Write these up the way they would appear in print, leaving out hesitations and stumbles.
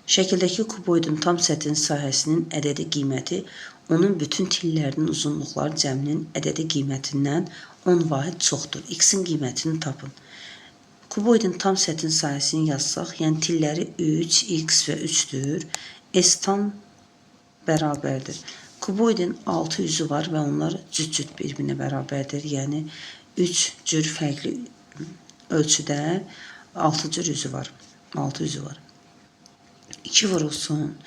Şəkildəki kuboidin tam səthinin sahəsinin ədədi qiyməti onun bütün tillərinin uzunluqları cəminin ədədi qiymətindən 10 vahid çoxdur. X-in qiymətini tapın. Kuboidin tam səthinin sahəsini yazsaq, yəni tilləri 3, x və 3-dür. S tam bərabərdir. Kuboidin 6 üzü var və onlar cüt-cüt bir-birinə bərabərdir. Yəni 3 cür fərqli ölçüdə 6 cür üzü var. 6 üzü var. 2 vurulsun.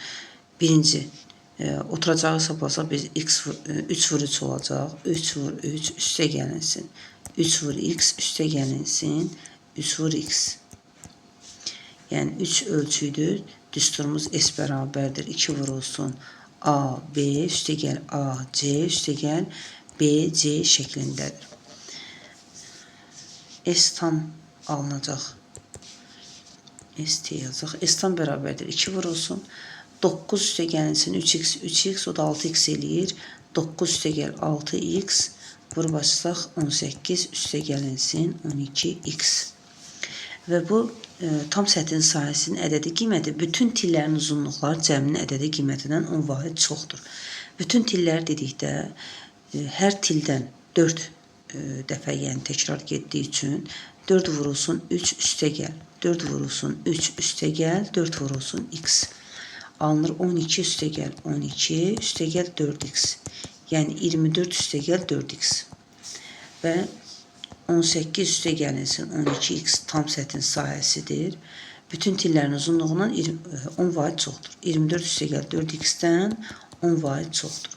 Birinci oturacağı hesablasaq biz x 3 vur 3 olacaq. 3 vur 3 üstə gəlinsin. 3 vur x üstə gəlinsin. 3 vur x. Yəni 3 ölçüdür. Düsturumuz S bərabərdir. 2 vurulsun A, B üstə gəl A, C üstə gəl B, C şəklindədir. S tam alınacaq. ST yazacaq. S tam bərabərdir. 2 vurulsun. 9 üstə gəlinsin 3x, 3x, o da 6x eləyir. 9 üstə gəl 6x, vurub açsaq 18 üstə gəlinsin 12x. Və bu tam sətin sahəsinin ədədi qiyməti bütün tillərin uzunluqları cəminin ədədi qiymətindən 10 vahid çoxdur. Bütün tillər dedikdə hər tildən 4 dəfə, yəni təkrar getdiyi üçün 4 vurulsun 3 üstə gəl. 4 vurulsun 3 üstə gəl, 4 vurulsun x. Alınır 12 üstə gəl 12 üstə gəl 4x. Yəni 24 üstə gəl 4x. Və 18 üstə gəlinsin 12x tam sətin sahəsidir. Bütün tillərin uzunluğundan 10 vahid çoxdur. 24 üstə gəl 4x-dən 10 vahid çoxdur.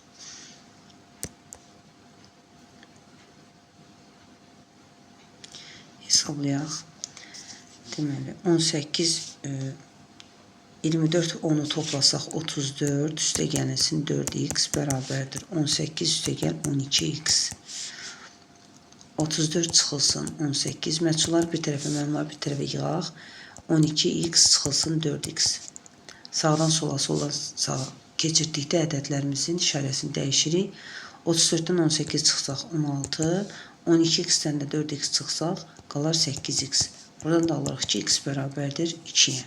Hesablayaq. Deməli 18 24 10-u toplasaq 34 üstə gəlinsin 4x bərabərdir. 18 üstə gəl 12x. 34 çıxılsın 18. Məchullar bir tərəfə, məmlar bir tərəfə yığaq. 12x çıxılsın 4x. Sağdan sola, soldan sağa keçirdikdə ədədlərimizin işarəsini dəyişirik. 34-dən 18 çıxsaq 16, 12x-dən də 4x çıxsaq qalar 8x. Buradan da alırıq ki, x bərabərdir 2-yə.